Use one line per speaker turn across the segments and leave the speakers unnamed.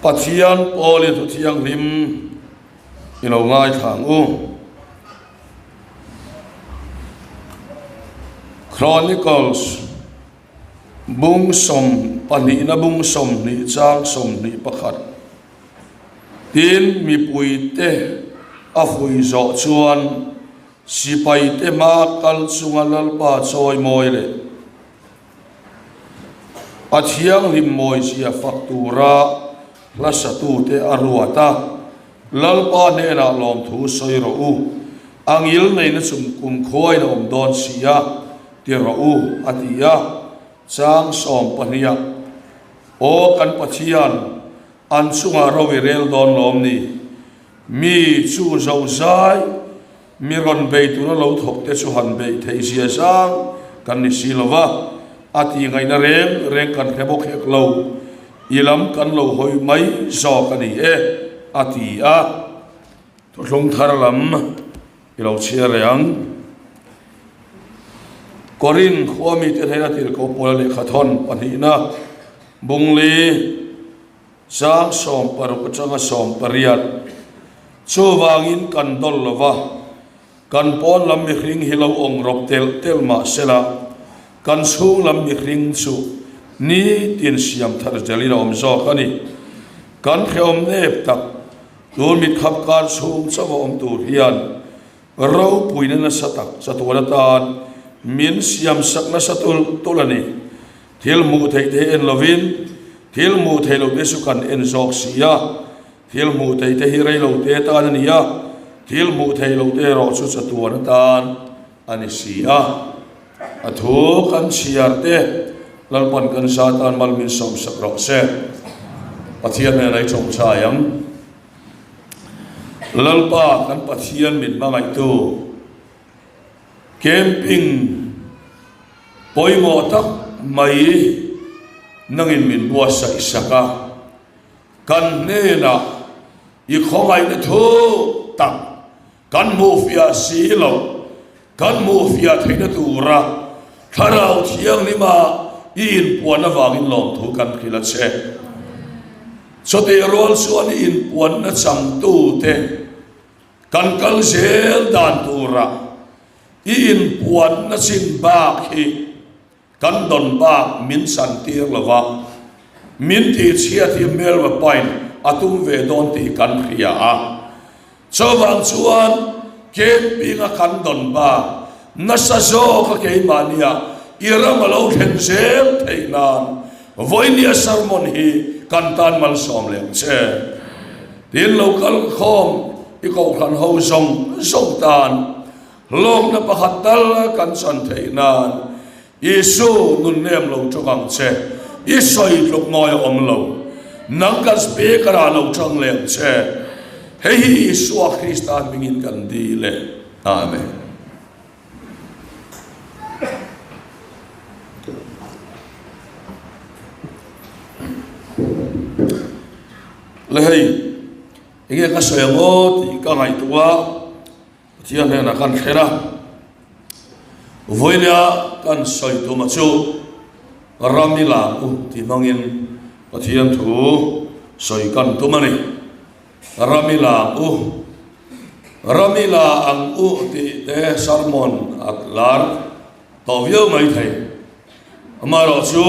Pathian pawlin thu thianghlim i lo ngaithla ang u. Chronicles bung sawmpahnihna bung 20 chang 21 Tin, mipuite a hui zawh chuan sipaite hma kal chunga Lalpa chawimawi leh a thianghlim mawizia fak tura hla satute a ruat a, Lalpa hnenah lawmthu sawi rawh u, a ngil neihna chung kum khuain a awm dawn si a, ti rawh u, a ti a. Chang 12 ah, Aw kan Pathian, an chungah ro i rel dawn lawm ni? Mi chu zo zai, mi rawn bei tura lo thawk te chu han beih theih zia zang kan ni si lo va, a tih ngaihna reng reng kan hre bawk hek lo, i lam kan lo hawi mai zawk a ni e, a ti a. Thuthlung thar lam i lo chhiar leh ang. Korin khua mite hnena tirhkoh pawla lehkhathawn pahnihna bungli Chang 60 atanga 18, Chuvangin kan dawl lo va, kan pawn lam mihring hi lo awng rawp telh telh mah sela, kan chhung lam mihring chu nitin siam thar zelin a awm zawk a ni. Kan hrehawm nep tak, tun mitkhap kar chhung chauh a awm tur hian ropuina nasa tak chatuan atan min siamsak nasa tulh tulh a ni. Thil hmuh theih te hi en lovin thil hmuh theih loh te chu kan en zawk si a, thil hmuh theih te hi rei lo te atan a ni a, thil hmuh theih loh te erawh chu chatuan atan a ni si a. A thu kan chhiar te Lalpan kan za tan mal min sawmsak rawh se. Pathian nen a i chawngchai ang. Lalpa kan Pathian min hmangaihtu. Camping pawimawh tak mai nangin min buatsaih sak a, kan hnenah i khawngaihna thu tak kan hmuhfiah si loh, kan hmuhfiah theihna tura Thlarau Thianghlima i inpuan avangin lawmthu kan hrilh a che. Chutih rual chuan i inpuanna changtute Kan kal zel dan turah i inpuanna chin bak hi kan dawn bak min chantir lo va, min tihchhiat hi hmelma pain a tum ve dawn tih kan hria a. Chuvang chuan camping-a kan dawn bak nasa zawka keimahnia i ram a lo thlen zel theih nan vawinia sermon hi kan tan malsawm leh ang che. Tin, lo kal khawm i kohhran ho zawng zawng tan hlawkna pakhat tal kan chan theih nan Isu nun nem lo tawk ang che, i sawi tluk ngawi a awm lo, nang kan speaker ah lo tang leh ang che, hei hi Isua Krista hmingin kan dil e. Amen. Le hei, enge ka sawi ang aw tih ka ngaihtuah a, Pathian hnenah kan thlen a, vawinia kan sawi tuma chu ram i lang u tih hmangin Pathian thu sawi kan tum a ni. Ram i lang u, ram i la ang u tih te sermon a lar tawh viau mai thei. Amaherawhchu,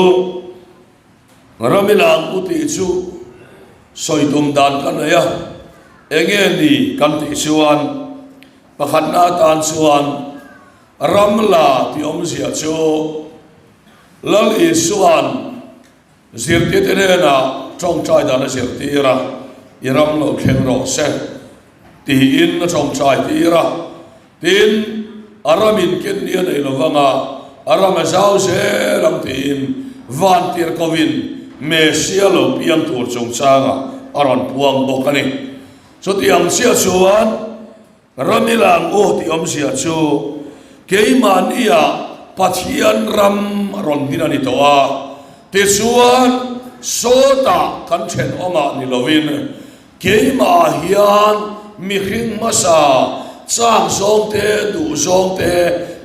Ramila ang u tih chu sawi tum dan ka nei a, enge ni kan tih chuan pakhatna atan chuan Ramla tih awmzia chu Lal Isua'n zirtirte hnenah tawngtai dan a zirtir a, i ram lo thleng rawh se tiin a tawngtai tir a, Tin, a ramin ken ni a nei lo vang a, a ram a zau zel ang tiin vantir kovin Messia lo piang tur chungchangah a rawn puang bawk a ni. Chutiang chiah chuan ram i lang u tih awmzia chu keimahnia Pathian ram rawn din a ni tawh a, tichuan sawtah kan thenawmah ni lovin Keimah hian mihring hmasa chak zawng te, duh zawng te,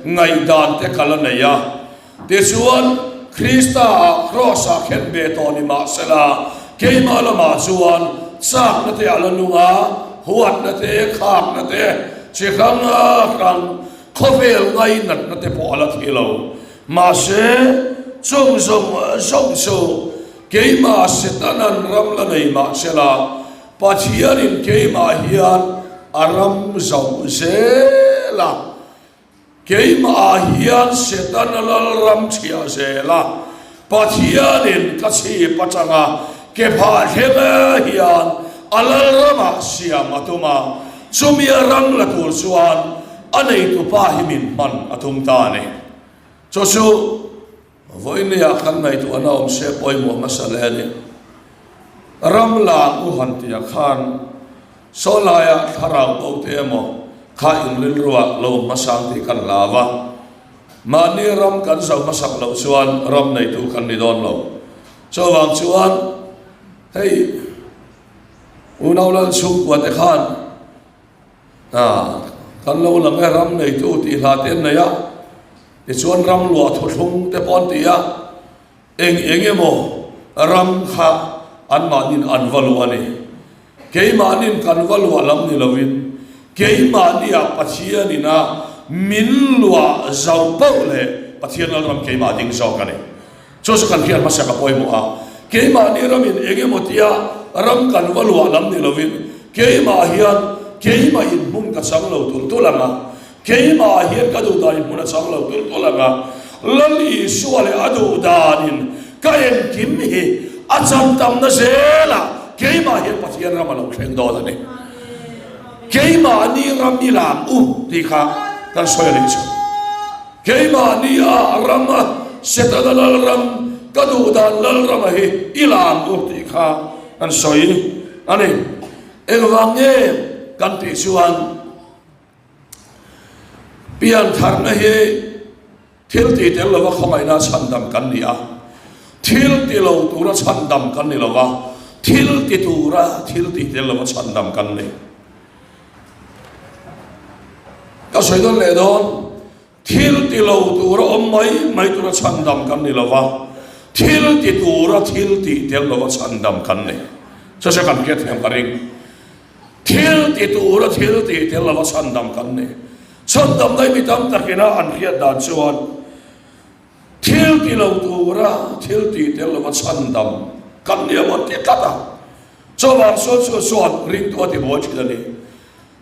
ngaihdan te ka la nei a. Tichuan, Krista-ah Kraws-ah khen ve tawh ni mahsela, Keimah lamah chuan chakna te a la nung a, huatna te, khakna te, chi hrang hrang khawvel ngainatna te pawh a la thi lo. Mahse, chung zawng zawng chu keimah Setanan ram la nei mah sela, Pathianin keimah hian a ram zauh zel a. Keimahah hian Setana lalram chhiah zel a, Pathianin ka chhip atanga ke phah thleng hian a lalramah siam a tum a, chumi a ram la tur chuan a neitupa hi min hman a tum ta a ni. Chu chu Vawinia kan ngaihtuahna awm se pawimawh hmasa hle a ni. Ram lang u han tia khan saw laia thlarau bo te emaw kha in rilruah lo hmasang tih kan hlau a. Mahni ram kan zo hmasak loh chuan ram neitu kan ni dawn lo. Chuvang chuan hei unau lal chhungkua te khan Kan lo lang e ram neitu tih hla te an nei a, tichuan ram luah thuthlung te pawh an ti a, eng eng emaw ram kha anmahniin an va luah a ni. Keimahniin kan va luah lam ni lovin keimahnia Pathianin a min luah zauh pauh leh Pathian Lalram keimah ding zawk a ni. Chu chu kan hriat hmasa ka pawimawh a, keimahni ramin eng emaw tia ram kan va luah lam ni lovin keimah hian keimah in hmun ka chang lo tul tul ang a, keimah hian ka duh dan in hmun a chang lo tul tul ang a, Lal Isua leh a duh danin ka engkim hi a chan tamna zelah keimah hian Pathian ram a lo thleng dawn a ni. Keimahni ram i lam u tih kha kan sawi a nih chu. Keimahni a ram a Setana lalram ka duh dan lalrama hi i lam u tih kha kan sawi a ni. Engvang nge kan tih chuan piantharna hi thil ti tel lova khawngaihna chhandam kan ni a, thil ti lo tura chhandam kan ni lova, thil ti tura thil ti tel lova chhandam kan ni. Ka sawi dawn leh dawn, thil ti lo tura awm mai mai tura chhandam kan ni lo va, thil ti tura thil tih tel lova chhandam kan ni. Chu chu kan hriatthiam ka ring. Thil ti tura thil tih tel lova chhandam kan ni. Chhandamna hi mi tam takina an hriat dan chuan thil ti lo tura thil tih tel lova chhandam kan ni emaw ti tlat a. Chuvang chuan chu chuan ringtu a ti buai thin a ni.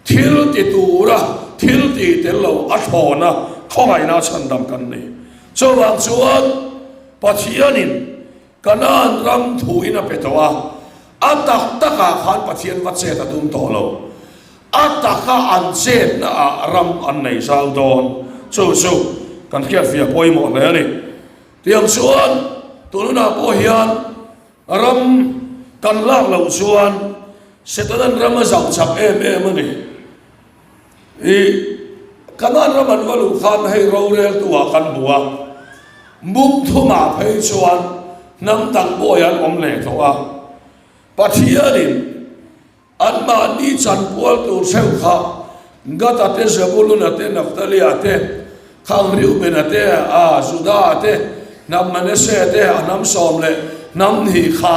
Thil ti tura thil tih tel lo a thlawna khawngaihna chhandam kan ni. Chuvang chuan Pathianin Kanaan ram thuin a pe tawh a, a tak takah khan Pathian va chet a tum tawh lo. A taka an chetna ah ram an nei zau dawn. Chu chu kan hriatfiah pawimawh hle a ni. Tiang chuan tununah pawh hian Ram kan lak loh chuan Setanan ram a zauh chak em em a ni. I Kanaan ram an va luh khan hei roreltu ah kan hmu a, mum thumah phei chuan hnam dang bawi an awm leh tawh a. Pathianin Anmahni chanpual tur hreuh kha Gad-a te, Zebulun-a te, Naphtali-a te, khang Reuben-a te, a Judah-a te, hnam Manasseh-a te, a hnam sawm leh hnam hnih kha,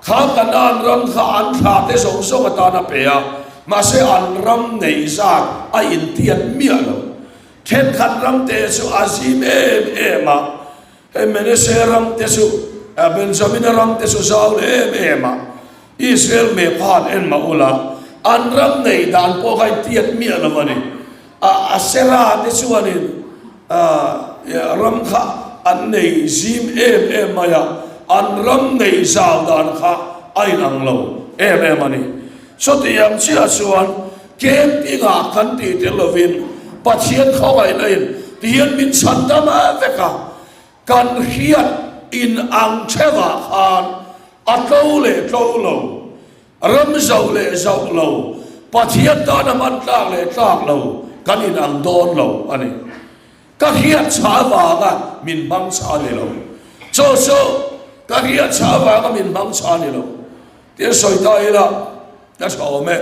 kha Kanaan ram kha an thlah te zawng zawng atan a pe a, mahse an ram neih zat a intiat miah lo. Thenkhat ram te chu a zim em em a, Hei Manasseh ram te chu, Benjamina ram te chu zau leh em em a, Israel map kha han en mah ula, an ram nei dan pawh kha intiat miah lo a ni. Asera te chuanin ram kha an nei zim em em mai a, an ram nei zau dan kha a inang lo em em a ni. Chutiang chiah chuan camping-ah kan tih tel lovin Pathian khawngaihna in tihian min chhan ta mai vek a, kan hriat in ang theuhah khan a tlo leh tlo lo, ram zauh leh zauh lo, Pathian tana hman tlak leh tlak lo kan in ang dawn lo a ni. Ka hriat chha avanga min hmang chha a ni lo. Chu chu ka hriat chha avanga min hmang chha a ni lo. Tia sawi ta ila ka tha awm e.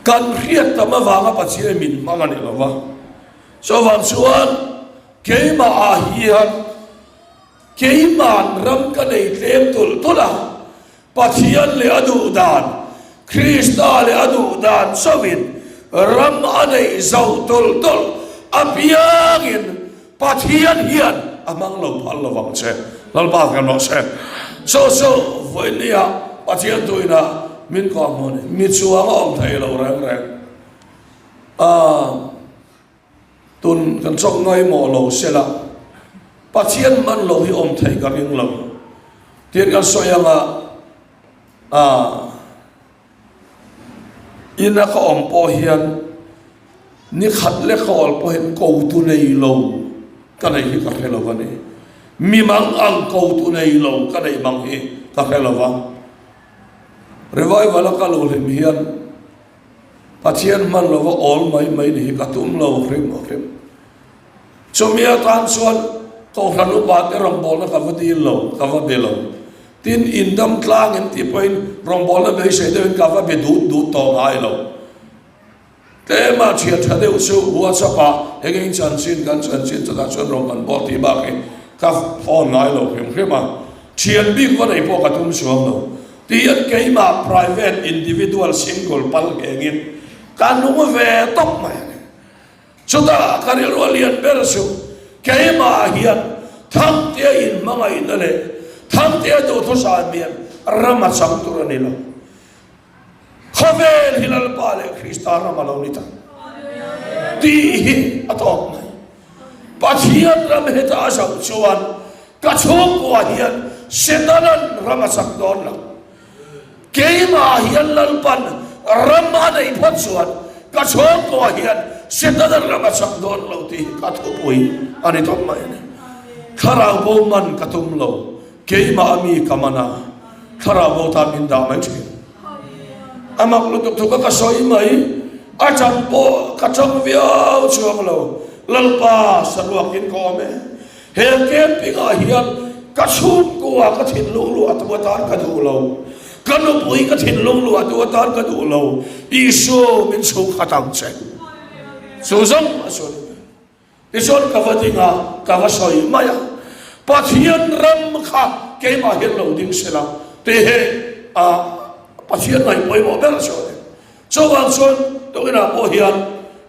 Kan hriat tam avanga Pathian min hmang a ni lo va. Chuvang chuan keimah ah hian. Keiman ram ka nei tlem tulh tulh a, Pathian leh a duh dan, Krista leh a duh dan chauhin ram a neih zoh tulh tulh apiangin Pathian hian a hmang lo phal lo vang che. Lalpa kan rawh se. Chu chu vawinia Pathian tuina min kawh hmuh a ni. Mi chuang a awm thei lo reng reng. Aaa. Tun kan chawk ngaimawh lo sela, Pathian hman lo hi awm theih ka ring lo. Tin kan sawi anga aaa ina ka awm pawh hian ni khat leh ka awl pawh hian kotu nei lo ka neih hi ka hre lo a ni. Mi mang ang kotu nei lo ka neih mang hi ka hre lo va. Revival a ka lo hlim hian Pathian hman lova awl mai mai ni hi ka tum lo hrim hrim. Chumi atan chuan Kohhran upa te rawngbawlna ka va dil lo, ka va be lo. Tin, indam tlang in tih pawhin rawngbawlna beisei deuhin ka va be dut dut tawh ngai lo. Tlema thian tha deuh chu WhatsApp ah eng eng chanchin kan chanchin chutah chuan rawn kan bawl tih bak hi ka phone ngai lo hrim hrim a. Thian bik va nei pawh ka tum chuang lo. Tihian keimah private individual single pal nghengin ka nung ve tawp mai a ni. Chutah ka rilru a lian ber chu keimah hian Thangtea inhmangaihna leh Thangtea duhthusam hian ram a chang tur a ni lo. Khawvel hi Lalpa leh Krista ram a lo ni ta tih hi a tawp mai. Pathian ram heta a zoh chuan ka chhungkua hian Setana'n ram a chak dawn lo. Keimah hian Lalpan ram a neih phawt chuan ka chhungkua hian Setana'n ram a chak dawn lo tih hi ka thupui a ni tawp mai a ni. Thlarau bo man ka tum lo. Keimah a mi ka man a, thlarau bo tan min dah mai thin. A mak lutuk thu ka ka sawi mai, a chan pawh ka chang viau chuang lo. Lalpa saruakin ka awm e. He camping ah hian ka chhungkua ka thinlung luah tu atan ka duh lo. Ka nupui ka thinlung luah tu atan ka duh lo. Isu min chhungkhat ang che. Chu zawng a sawi mai. Tichuan ka va ding a, ka va sawi mai a, Pathian ram kha keimah hian lo ding se la, tih hi a Pathian ngaih pawimawh ber chu a ni. Chuvang chuan tukinah pawh hian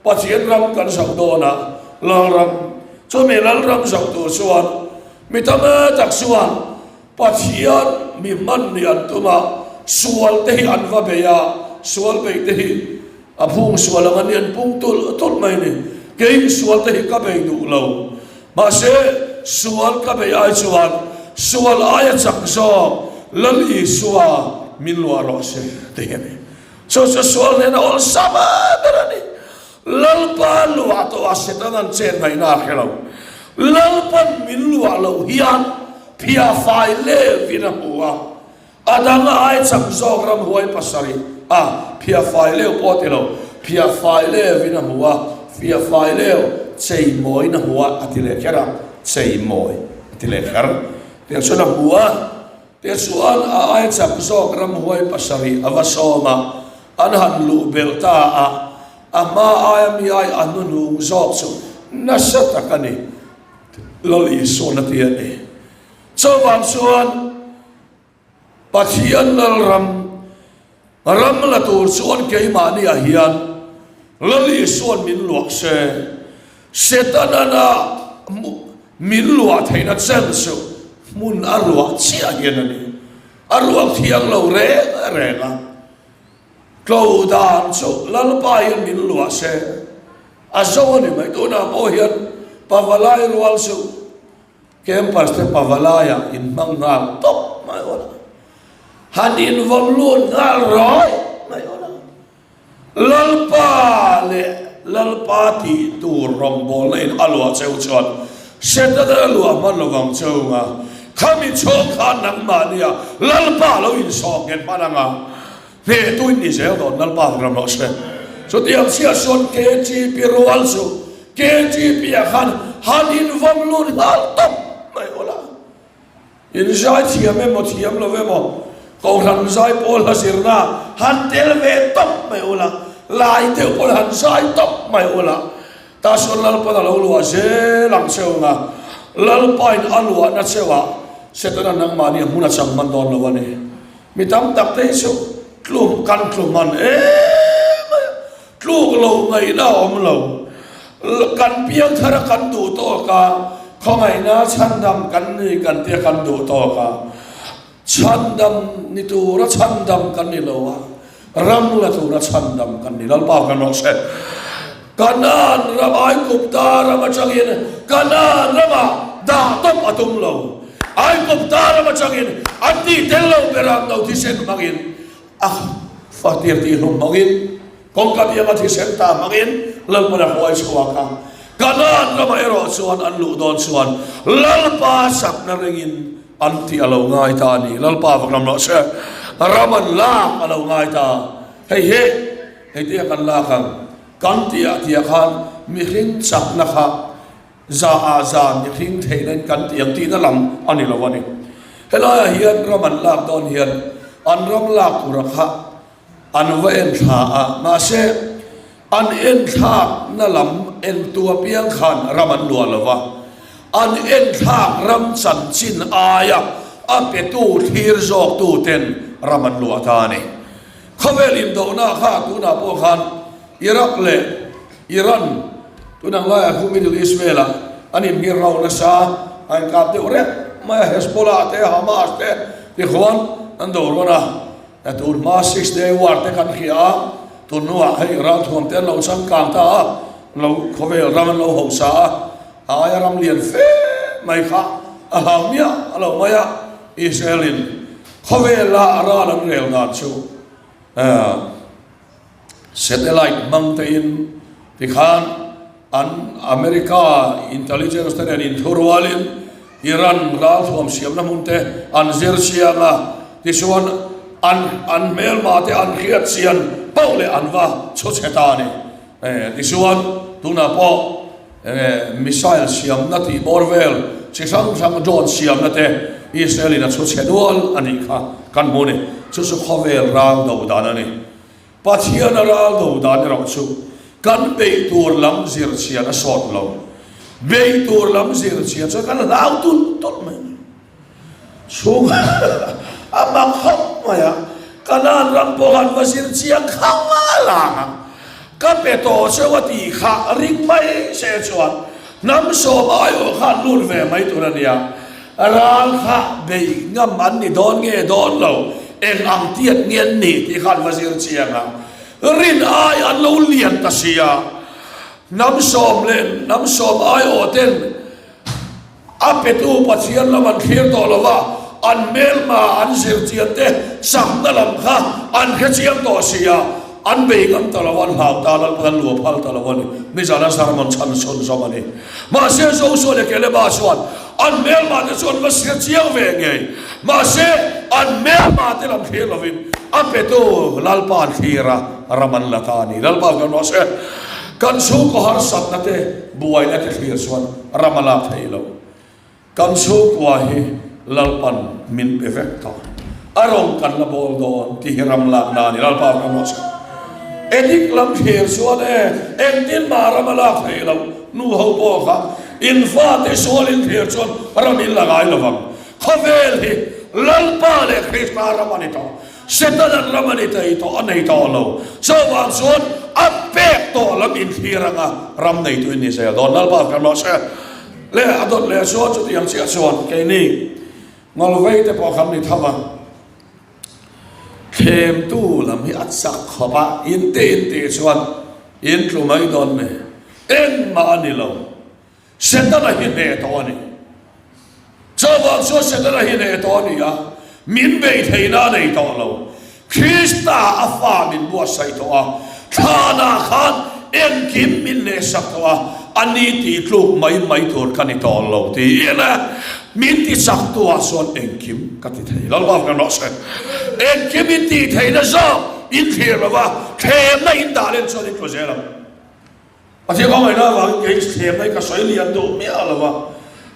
Pathian ram kan zoh dawn a, Lalram, chumi Lalram zoh tur chuan mi tam tak chuan Pathian mi hman nih an tum a, sual te hi an va bei a, sual beih te hi A phung sual ang a ni, an pung tulh tulh mai a ni. Kei sual te hi ka bei duh lo. Mahse, sual ka bei ai chuan sual aia chak zawk Lal Isua min luah rawh se ti hi a ni. Chu chu sual hnena awlsam ber a ni. Lalpa luah tawh a Setana'n chen ngaihna a hre lo. Lalpa'n min luah loh hian phiah fai levin a hmu a. A dang a ai chak zawk ramhuai pasarih a phiah fai leu pawh a ti lo, phiah fai leuin a hmu a, phiah fai leu chei mawiin a hmu a a ti leh kher a, chei mawi a ti leh kher. Tiang chuan a hmu a, tichuan a ai chak zawk ramhuai pasarih a va sawm a, an han luh belh ta a, a hma aia mi ai a hnuhnung zawk chu nasa tak a ni, Lal Isuan a ti a ni. Chuvang chuan Pathian Lalram ram la tur chuan keimahniah hian Lal Isuan min luah se, Setana'n-a min luah theihna chen chu hmun a ruah chiah hian a ni. A ruak thiang lo reng reng a. Tlo dan chu Lalpa hian min luah se, a zo a ni mai. Tunah pawh hian Pavalai rual chu Campus te pavalaiah inhmang nghal tawp mai awn a, han invawm lut nghal rawih mai awn a. Lalpa leh Lalpa tih tur rawngbawlna in a luah cheu chuan Setana a luah hman lovang cheu nga, khami chhung khan nangmahnia Lalpa lo insawh nghet hman anga hnehtu in ni zel dawn Lalpa ram rawh se. Chutiang chiah chuan KTP rual chu KTP ah khan han invawm lut nghal tawp mai ula. In zai thiam emaw thiam lo emaw Kohhran zai pawl hla zirna han tel ve tawp mai ula, lai deuh pawn han zai tawp mai ula. Tah chuan Lalpan a lo luah zel ang che ung a. Lalpain a luahna cheuhah Setana nangmahni a hmun a chang hman dawn lo a ni. Mi tam tak te hi chu tlum kan tlu hman em mai a, tluk lo ngaihna a awm lo. Kan piang thar a kan duh tawk a, khawngaihna chhandam kan ni kan tia kan duh tawk a, chhandam ni tura chhandam kan ni lo a, ram la tura chhandam kan ni. Lalpa kan rawh se. Kanaan ram Aigupta ram atangin Kanaan ramah dah tawp a tum lo. Aigupta ram atangin an tih tel lo berah no thisen hmangin a fatir tih hlum hmangin kawngka bianga thisen ta hmangin Lalpan a hruai chhuak a. Kanaan ramah erawh chuan an luh dawn chuan Lalpa sakna ringin an tih a lo ngai ta a ni. Lalpa vak ram rawh se. Ram an lak a lo ngai ta. Hei hi. Hei tia kan lak ang kan tih ah tih ah khan mihring chakna kha za ah za mihring theihna in kan tih ang tihna lam a ni lo a ni. Helai ah hian ram an lak dawn hian an ram lak tura kha an va en thla a, mahse an en thlakna lam en tu apiang khan ram an luah lo va, an en thlak ram chanchin aia a petu thlir zawk tu ten ram an luah ta a ni. Khawvel indona kha tunah pawh khan Iraq leh Iran tunang laiah khu Middle East velah an inhmir rau nasa a inkap deuh reng mai a, Hezbollah te Hamas te tikhuan an do rawn a, tun hma Six Day War te kan hria a, tun hnuah hei ralthuam te an lo changkang ta a, lo khawvel ram an lo hausa a, a aia ram lian fe mai kha a hlau miah a lo mai a, Israel in Khawvela ral an rel dan chu satellite hmang tein tikhan an America intelligence te nen inthurualin Iran ralthuam siamna hmun te an zir chiang a, tichuan an an hmelma te an hriat chian poh leh an va chhu chhe ta a ni. Tichuan tunah pawh Enge missile siamna tih bawr vel chi hrang hrang drone siamna te Israel in a chhu chhe nual a nih kha kan hmu a ni. Chu chu khawvel ral do dan a ni. Pathian a ral do dan erawh chu kan beih tur lam zir chhian a sawt lo. Beih tur lam zir chhian chuan kan hlau tulh tulh mai a ni. Chhung a mak khawp mai a, Kanaan ram pawh han va zir chiang khang a lang a, ka pe tawh cheu a tih kha ring mai se chuan hnam sawm aiawh khan lut ve mai tur a nia, ral kha beih ngam an ni dawn nge dawn lo, eng ang tiat nge an nih tih kha an va zir chiang a, rin ai an lo lian ta sia, hnam sawm leh hnam sawm aiawh ten. A petu Pathian lam an thlir tawh lo va, an hmelma an zirchian te chakna lam kha an hre chiang tawh si a, an bei ngam ta lo a, an hlau ta Lalpan an luah phal ta lo a ni. Nizan a sermon chhan chhun zawm a ni. Mahse Joshua leh Caleb-a chuan an hmelma te chu an va hre chiang ve ngei. Mahse an hmelma te lam thlir lovin a petu Lalpa an thlir a, ram an la ta a ni. Lalpa kan rawh se. Kan chhungkaw harsatna te, buaina te thlir chuan ram a lak theih loh. Kan chhungkua hi Lalpan min pe vek tawh. A rawng kan la bawl dawn tih hi ram lakna a ni. Lalpa kan rawh se. Edik lam thlir chuan e, engtin mah ram a lak theih loh. Nu ho pawh kha in fate sual in thlir chuan ram in la ngai lovang. Khawvel hi Lalpa leh Krista ram a ni tawh. Setana'n ram a ni thei tawh, a nei tawh lo. Chuvang chuan a pek tawh lam inthlir anga ram neitu in ni zel dawn. Lalpa kan rawh se. Leh a dawt leh chuan chutiang chiah chuan keini Ngawlvei te pawh kan ni tho a. Thlemtu lam hi a chak khawp a, in te in tih chuan in tlu mai dawn mai. Engmah a ni lo. Setana hi hneh tawh a ni. Chuvang chuan Setana hi hneh tawh a ni a, min beih theihna a nei tawh lo. Krista a fa min buatsaih tawh a, thlanah khan engkim min hnehsak tawh a, a ni tih tluk mai mai tur ka ni tawh lo tiin min ti chaktuah chuan engkim ka ti thei. Lalpa kan rawh se. Engkim in tih theihna zawk in thlir lova, thlemna in dah len chuan in tlu zel ang. Pathian khawngaihna avangin kei thlemna hi ka sawi lian duh miah lo va,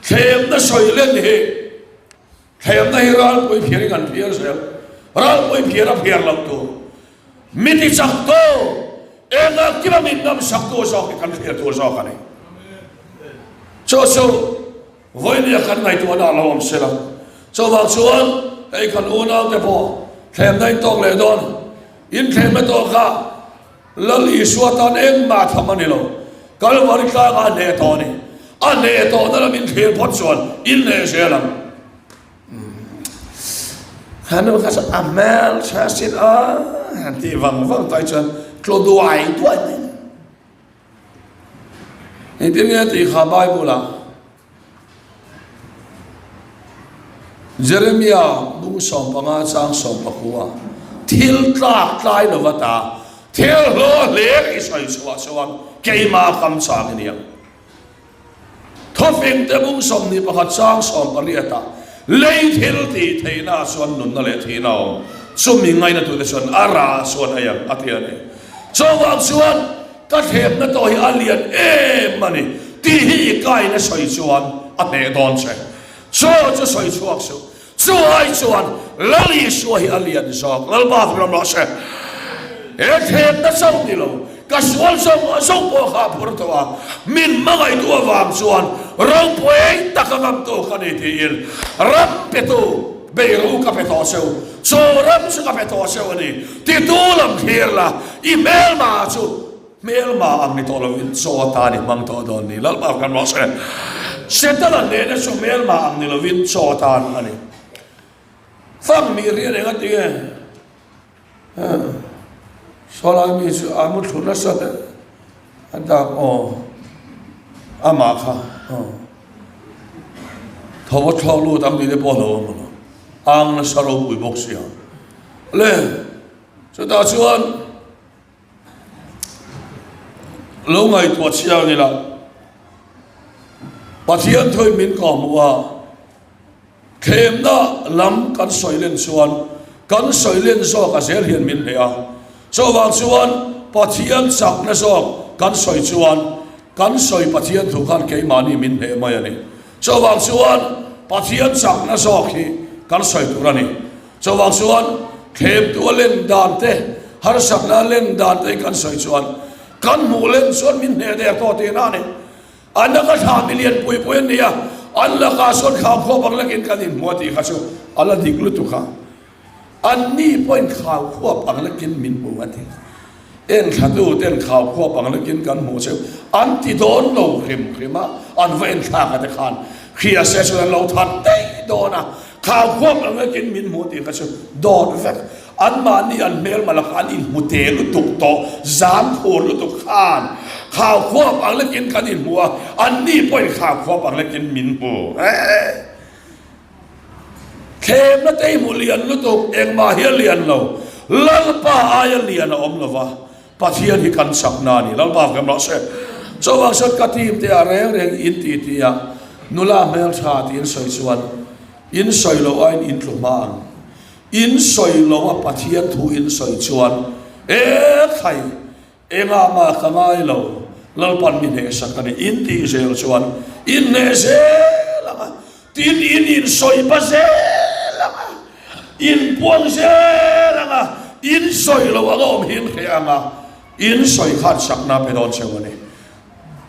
thlemna sawi len hi thlemna hi ralpui phiarin an phiar zel, ralpui phiar a phiar loh tur, mi ti chak tu, enga kima min ngam sak tu zawk hi kan hriat tur zawk a ni. Chu chu. Vawinia kan ngaihtuahna a lo awm se lo. Chuvang chuan hei kan unaute pawh thlemna in tawk leh dawn. In thlemna tawh kha Lal Isua tan engmah tham a ni lo. Kalvari tlangah a hneh tawh a ni. A hneh tawhna lam in thlir phawt chuan in hneh zel ang. Kha nu kha chu a hmel tha sin a han tih vang vang tai chuan tlu duai duai mai. Engtin nge tih kha Bible ah Jeremia bung 15 chang 19 thil tlak tlai lova ta thil hlawh hlir i sawi chhuah chuan keimah kam chang i ni ang. Thawfing te bung 21 chang 18 ah lei thil tih theihna ah chuan nunna leh thihna a awm. Chumi ngaina tute chuan a rah chuan ei ang a ti a ni. Chuvang chuan ka thlemna tawh hi a lian em a ni tih hi i kaina sawi chuan a hneh dawn che. Chaw chu sawi chhuak suh. Chu ai chuan Lal Isua hi a lian zawk. Lalpa ram rawh se. He thlemna chauh ni lo, ka sual zawng zawng pawh kha a phur tawh a, min hmangaihtu avang chuan ropui taka ngamtu ka ni tiin ram petu beiru ka pe tawh cheu, chu ram chu ka pe tawh cheu a ni titu lam thlir la, i hmelma chu Hmelma ang ni tawh lovin chaw atan i hmang tawh dawn ni. Lalpa kan rawh se. Setana hnehna chu hmelma ang ni lovin chaw atan a ni. Fang mi rian eng a ti nge? Sawlai mi chu a mu thlu nasa hle. A dak aw. Amah kha aw. Tho a thlawk lut ang tih te pawh a lo awm a lo. Ang nasa ropui bawk sia. Le, chutah chuan. Lo ngaihtuah chiang ila, Pathian thuin min kawhhmuh a, thlemna lam kan sawi len chuan kan sawi len zawk a zel hian min hneh a. Chuvang chuan Pathian chakna zawk kan sawi chuan kan sawi Pathian thu khan keimahni min hneh mai a ni. Chuvang chuan Pathian chakna zawk hi kan sawi tur a ni. Chuvang chuan thlemtu a len dan te, harsatna a len dan te kan sawi chuan kan hmuh len chuan min hneh der tawh tihna a ni. An laka thla mi lian pui pui an ni a, an lakah sawn khaukhawp ang lekin kan inhmu a tih kha chu a la dik lutuk a. Anni pawhin khaukhawp ang lekin min hmu a ti. Enthlatu ten khaukhawp ang lekin kan hmuh cheu an ti dawn lo hrim hrim a, an va enthlak a te khan hria se chuan an lo that daih dawn a, khaukhawp ang lekin min hmuh tih kha chu dawt vek. Anmahni an hmelma lakah an inhmu te lutuk tawh, zam khur lutuk khan khaukhawp ang lekin kan inhmu a, anni pawhin khaukhawp ang lekin min hmu. Thlemna te hi hmu lian lutuk, engmah hi a lian lo. Lalpa aia lian a awm lo va, Pathian hi kan chakna a ni. Lalpa kan rawh se. Chuvang chuan ka team te ah reng reng in ti ti a, nula hmeltha tiin sawi chuan in sawi loh aiin in tlu hma ang. In sawi loh a Pathian thu in sawi chuan e khai Engah mah ka ngai lo, Lalpan mi hnehsak a ni, in tih zel chuan in hneh zel ang a, tin in insawi pa zel ang a, in puang zel ang a, in sawi lo ang a awm hi in hreh ang a, in sawi khan sakna pe dawn cheu a ni.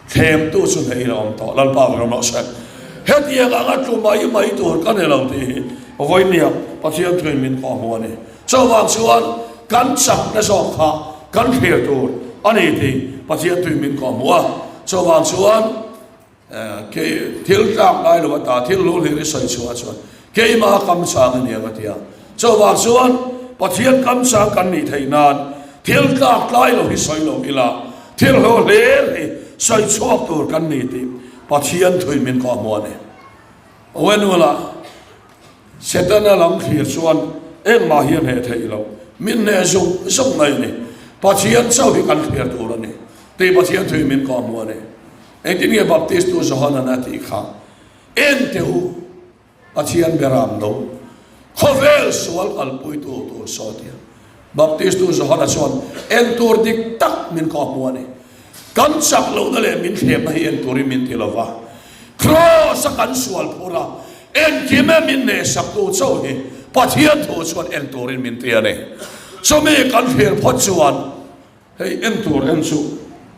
Thlemtu chu hneh in a awm tawh, Lalpa ka ram rawh se. Hetiang anga tlu mai mai tur ka ni lo tih hi vawinia Pathian thuin min kawhhmuh a ni. Chuvang chuan kan chakna zawk kha kan thlir tur a ni tih Pathian tui min kawhhmuh a. Chuvang chuan kei thil tlak ngai lo ata thil lu hlir i sawi chhuah chuan keimah kam chang a ni ang a ti a. Chuvang chuan Pathian kam chang kan nih theih nan thil tlak tlai lo hi sawi lo ila thil hlo hlir hi sawi chhuak tur kan ni tih Pathian tui min kawhhmuh a ni. Awenuala. Setana lam thlir chuan engmah hi a hneh theih loh, min hneh zung zung mai a ni. Pathian chauh hi kan thlir tur a ni tih Pathian thuin min kawhhmuh a ni. Engtin nge Baptistu Johanan a tih kha? En teh u, Pathian beram lo, khawvel sual kalpuitu tur saw tia. Baptistu Johana chuan en tur dik tak min kawhhmuh a ni. Kan chak lohna leh min thlemna hi en turin min ti lo va. Kraws-a kan sual phur a, engkim e min hnehsaktu chauh hi Pathian thu chuan en turin min ti a ni. Chumi kan thlir phawt chuan hei en tur en chu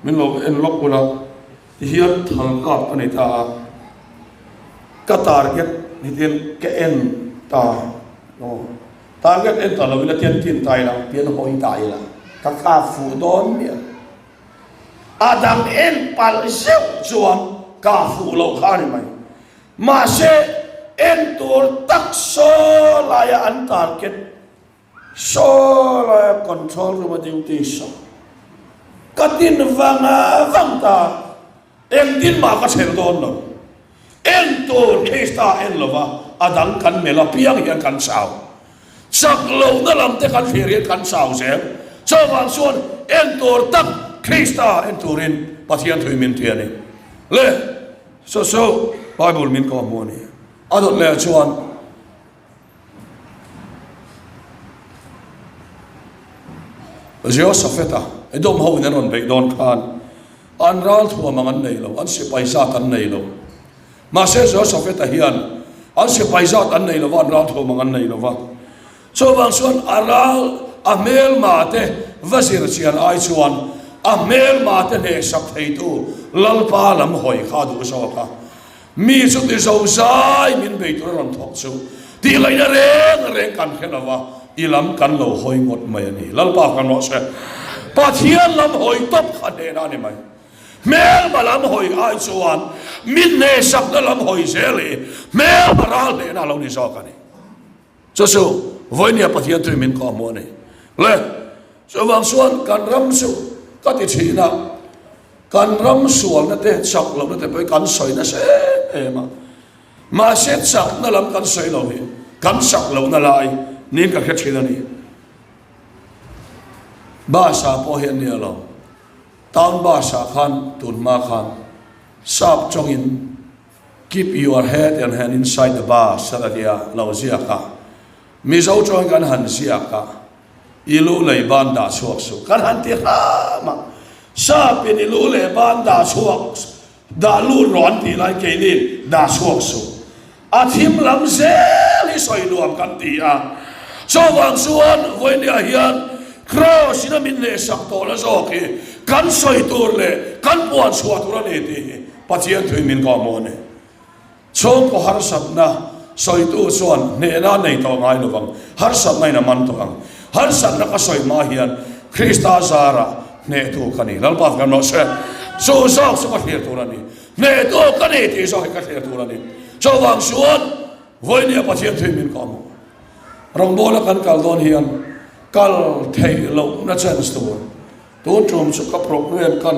min lo en lawk ula, tihian thal kap a ni ta a. Ka target hetian ka en ta aw target en ta lo ila tian tin ta ila tian hawi ta ila ka kap fuh dawn miah a dang en palh zeuh chuan ka fuh loh kha a ni mai mahse en tur tak saw laia an target Saw laia control room a duty saw ka tin vang vang ta, engtin mah ka chhel dawn lo. En tur Krista en lova a dang kan melh apiang hian kan chau. Chak lohna lam te kan thlir hian kan chau zel. Chuvang chuan en tur tak Krista en turin Pathian thui min ti a ni. Le, saw saw Bible min kawhhmuh a ni. A dawt leh chuan. Jehoshaphat-a Edom hoin an rawn beih dawn khan an ral thuam ang an nei lo, an sipai zat an nei lo. Mahse Jehoshaphat-a hian an sipai zat an nei lo va, an ral thuam ang an nei lo va. Chuvang chuan a ral a hmelma te va zir chian ai chuan a hmelma te hnehsak theitu Lalpa lam hawi kha a duh zawk a. Mi chu ti zo zai min bei tur a rawn thawk chu tih ngaihna reng reng kan hre lo va, i lam kan lo hawi ngawt mai a ni. Lalpa kan rawh se. Pathian lam hawi tawp kha hnehna a ni mai. Hmelma lam hawi ai chuan min hnehsakna lam hawi zel hi hmelma ral hnehna a lo ni zawk a ni. Chu chu vawinia Pathian tui min kawh hmuh a ni. Le, chuvang chuan kan ram chu ka ti thin a, kan ram sualna te, chak lohna te pawh hi kan sawi nasa em em a. Mahse chakna lam kan sawi lo hi kan chak lohna lai niin ka hre thin a ni. Bus-ah pawh hi a nia lo. Town bus-ah khan tun hma khan sap tawngin Keep your head and hand inside the bus a tia lo ziak a, Mizo chuan kan han ziak a, i lu lei ban dah chhuak suh kan han ti hram a, Sapin i lu leh ban dah chhuak dah lut rawh an tih lai keini dah chhuak suh a thim lam zel hi sawi nuam kan ti a, chuvang chuan vawinia hian Kraws in a min lehsak tawh la zawk hi kan sawi tur leh kan puan chhuah tur a ni tih hi Pathian thui min kawh maw ni? Chhungkaw harsatna sawitu chuan hnehna a nei tawh ngai lo vang, harsatna in a man tawh ang. Harsatna ka sawi hma hian Krista zarah hnehtu ka ni. Lalpa kan rawh se. Chu zawk chu ka thlir tur a ni. Hnehtu ka ni tih zawk hi ka thlir tur a ni. Chuvang chuan vawinia Pathian thui min kawh maw? Rawngbawla kan kal dawn hian kal theih lohna chance tur Tun tum chu ka programme kan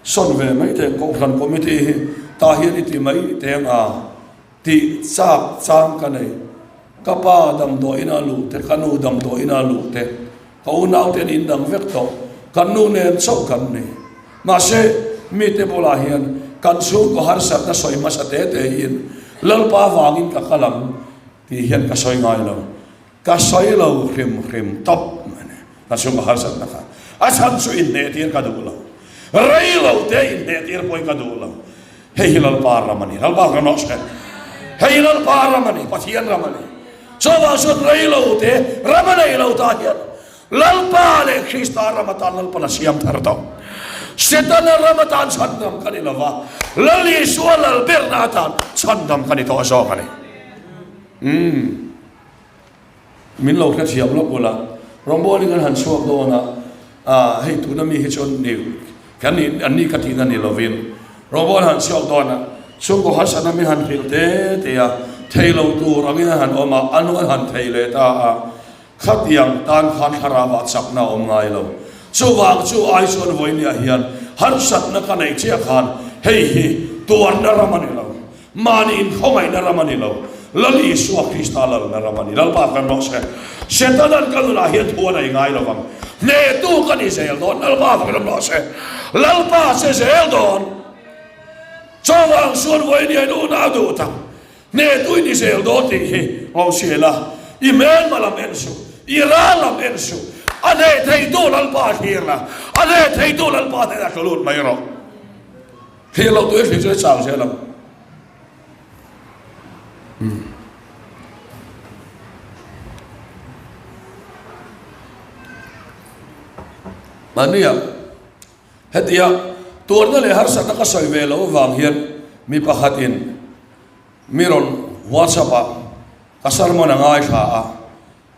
sawn ve mai thei ang, Kohhran Committee hi tah hian i ti mai teng a tih chak chang ka nei. Ka pa damdawi ina luh te, ka nu damdawi ina luh te, ka unau te an indang vek tawh, kan nu nen chauh kan ni. Mahse, mite bulah hian kan chhungkaw harsatna sawi hmasa te te in Lalpa vangin ka kal ang tih hian ka sawi ngai lo. Ka sawi lo hrim hrim tawp mai ni. Ka chhung a harsatna kha a chhan chu inhnehtir ka duh lo. Rei lo te inhnehtir pawhin ka duh lo. Hei hi Lalpa ram a ni. Lalpa ka nawh hre. Hei hi Lalpa ram a ni. Pathian ram a ni. Chuvang chuan rei lo te ram a nei lo ta hian Lalpa leh Krista ram atan Lalpan a siam thar tawh. Setana ram atan chhandam ka ni lo va, Lal Isua lal berna atan chhandam ka ni tawh zawk a ni. Umm. Min lo hrethiam lawk ula, rawngbawlin kan han chhuak dawn a, ah hei tuna mi hi chuan ni kan ni an ni ka tihna ni lovin rawngbawlin han chhuak dawn a, chhungkaw harsatna min han hrilh te te a, thei lo tur angin an han awm a, a nu an han thei leh ta a, khatiang tan khan thlarau ah chakna a awm ngai lo. Chuvang chu ai chuan vawinia hian harsatna ka neih chiah khan hei hi tuarna ram a ni lo. Mahni inkhawngaihna ram a ni lo, Lal Isua Krista lalna ram a ni. Lalpa kan rawh se. Setanan ka nunah hian thu a nei ngai lo vang. Hnehtu ka ni zel dawn. Lalpa kan rawh se. Lalpa che zel dawn. Chuvang chuan vawiin unau duh tak, hnehtu i ni zel dawn tih hi lo hria la. I hmelma lam en suh, i ral lam en suh. A hneh theitu Lalpa thlir la, a hneh theitu Lalpa hnenah tla lut mai rawh. Thlir loh tui thlir chu i chau zel ang. Umm. Mahnia hetia tuarna leh harsatna ka sawi ve loh avang hian mi pakhatin. Mi rawn WhatsApp a, ka sermon a ngaithla a,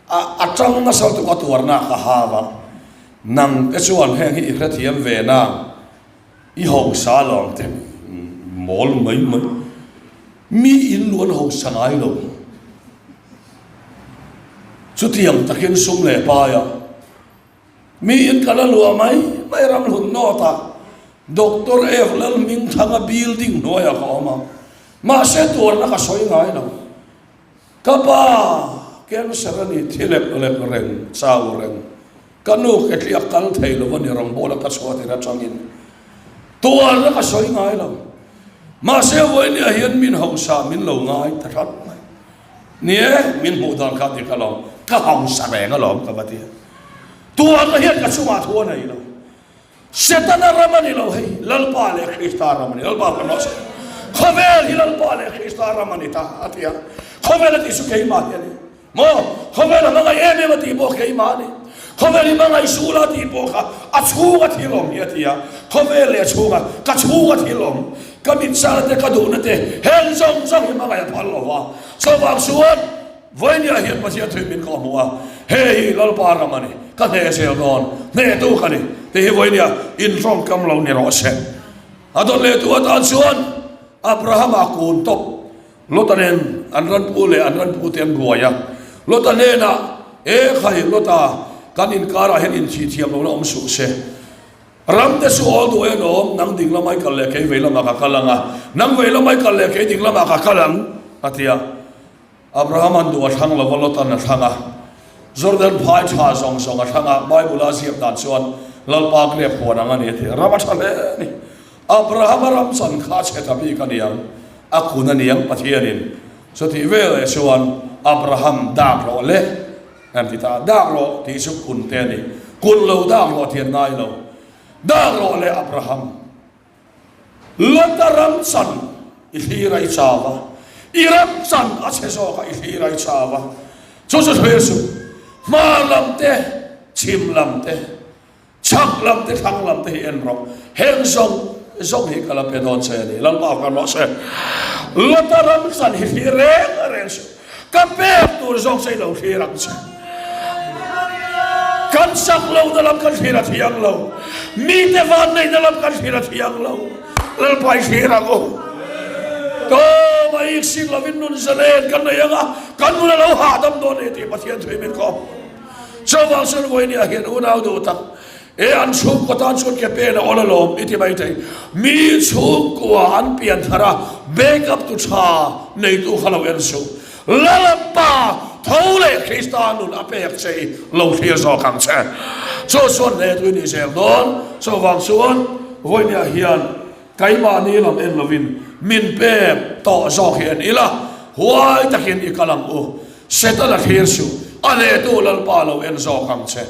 a a tang nasa lutuk a tuarna ka hau a, nang te chuan heng hi i hrethiam ve na, i hausa lawm te mawl mai mai, mi in luan hausa ngai lo, chutiang takin sum leh pai a. Mi in ka la luah mai mai ram hlun nawt a, Doctor F Lalhmingthanga building hnuaiah ka awm a, mahse tuarna ka sawi ngai lo. Ka pa cancer a ni thi lek lek reng, chau reng, ka nu ketli a kal thei lo a ni rawngbawla ka chhuah tir atangin tuarna ka sawi ngai lo. Mahse vawinia hian min hausa min lo ngai ta hrat mai. Ni e, min hmuh dan kha dik alawm, ka hausa reng alawm ka va ti a. Tuarna hian ka chungah thu a nei lo. Setana ram a ni lo hei, Lalpa leh Krista ram a ni. Lalpa kan rawh se. Khawvel hi Lalpa leh Krista ram a ni ta a ti a. Khawvel a tih chu keimah hi a ni. Maw? Khawvel a hmangaih em em a tih pawh keimah a ni. Khawvel hi hmangaih suh la tih pawh kha a chhunga thil awm hi a ti a. Khawvel leh a chhunga, ka chhunga thil awm, ka mitsana te, ka duhna te, heng zawng zawng hi hmangaih a phal lo va. Chuvang chuan Vawinia hian Pathian thui min kawh hmuh a, he hi Lalpa ram a ni, ka hneh zel dawn, hnehtu ka ni tih hi Vawinia intawngkam lo ni rawh se. A dawt lehtu atan chuan Abrahama kun tawp Lota nen an ranpu leh an ranpute an buai a. Lota hnenah, E khai, Lota, kan inkarah hian inthih thiam lohna awm suh se. Ramte chu awl duh en awm, nang ding lamah i kal leh kei vei lamah ka kal ang a, nang vei lamah i kal leh kei ding lamah ka kal ang, a ti a. Abrahama'n duh a thlang lo va, Lota'n a thlang a. Jordan phai tha zawng zawng a thlang a, Bible-a ziak dan chuan Lalpa grep huan ang a ni a ti a, ram a tha hle a ni. Abrahama ram chan kha a chhe ta bik a niang, a kun a niang Pathianin. Chutih veleh chuan Abraham dak rawh le an ti ta a, dak rawh tih chu kun te a ni, kun lo dak rawh tih an ngai lo, dak rawh le Abraham. Lota ram chan i thlir a i chau a, i ram chan a chhe zawk a i thlir a i chau a, chu chu thlir suh, hmar lam te, chhim lam te, chhak lam te, thlang lam te hi en rawh, heng zawng zawng hi ka la pe dawn che a ni, Lalpa kan rawh se. Lota ram chan hi thlir reng reng suh. Ka pek tur zawk che i lo thlir ang che. Kan sak lohna lam kan thlir a thiang lo. Mite vanneihna lam kan thlir a thiang lo. Lalpa i thlir ang u. Tawma ik sik lovin nun zalen kan nei ang a, kan nun a lo hahdam dawn a ni tih Pathian thui min kawm. Chuvang chuan vawinia hian unau duh tak E an chhungkaw tan chuan ke pen a awl alawm i ti mai thei. Mi chhungkua an pian thar a, backup tu tha neitu kha lo en suh. Lalpa tho leh Krista nun a pek che i lo thlir zawk ang che. Chu chuan hle tui ni zel dawn. Chuvang chuan vawinia hian keimahni lam en lovin min pek tawh zawk hi en ila, huai takin i kal ang u. Setana thlir suh, a hnehtu Lalpa lo en zawk ang che.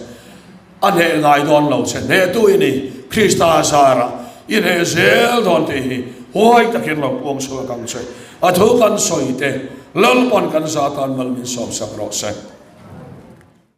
A hneh ngai dawn lo che, hnehtu i ni, Krista zarah i hneh zel dawn tih hi huai takin lo puang chhuak ang che. A thu kan sawi te, Lalpawn kan za tan mal min sawmsak rawh se.